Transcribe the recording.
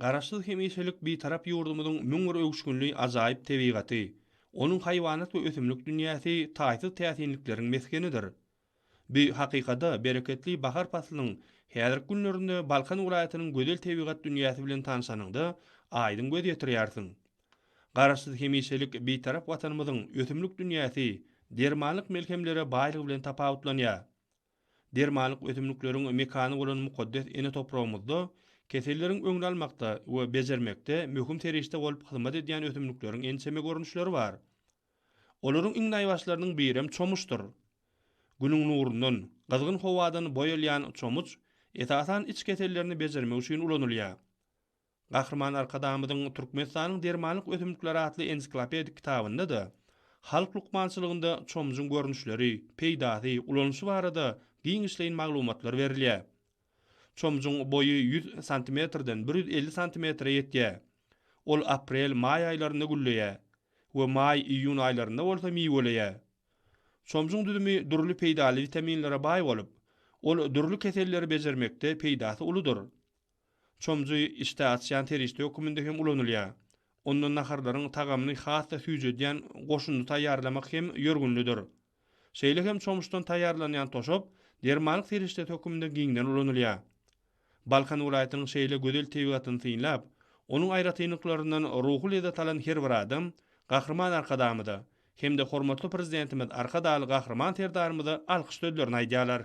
Garaşsyz hemişelik Bitarap ýurdumyzyň 1001 öwüşginli ajaýyp tebigaty, onuň haýwanat we ösümlik dünýäsi taýsyz täsinlikleriň mesgenidir. Bu hakykada bereketli bahar paslynyň häzirki günlerinde Balkan welaýatynyň gözel tebigat dünýäsi bilen tanşanyňda aýdyň göz ýetirýärsiň. Garaşsyz hemişelik Bitarap Watanymyzyň ösümlik dünýäsi dermanlyk melhemlere baýlygy bilen tapawutlanýar. Dermanlyk ösümlikleriň mekany bolan mukaddes ene topragymyzda keselleriň öňüni almakda we bejermekde möhüm serişde bolup hyzmat edýän ösümlikleriň ençeme görnüşleri bar. Olaryň iň naýbaşylarynyň birem çomuçdyr. Günüň nurundan, gyzgyn howadan boý alýan çomuç, esasan, iç kesellerini bejermek üçin ulanylýar. Gahryman Arkadagymyzyň Türkmenistanyň dermanlyk ösümlikleri atly ensiklopedik kitabynda-da halk lukmançylygynda çomujyň görnüşleri, peýdasy, ulanyşy barada giňişleýin maglumatlar berilýär. Çomujyň boýy 100 santimetrden 150 santimetre ýetýär. Ol aprel, maý aýlarynda gülleýär we maý, iýun aýlarynda bolsa miweleýär. Çomujyň düzümi dürli peýdaly witaminlere baý bolup, ol dürli keselleri bejermekde peýdasy uludyr. Çomjy işdä açýan serişde höküminde hem ulanylýar. Ondan naharlaryň tagamyny has-da süýjedýän goşundy taýýarlamak hem ýörgünlidir. Şeýle hem çomuçdan taýýarlanýan toşap dermanlyk serişdesi höküminde giňden ulanylýar. Balkan welaýatynyň şeýle gözel tebigatyny synlap, onuň aýratynlyklaryndan ruhy lezzet alan her bir adam Gahryman Arkadagymyza hem-de hormatly Prezidentimiz Arkadagly Gahryman Serdarymyza alkyş sözlerini aýdýarlar.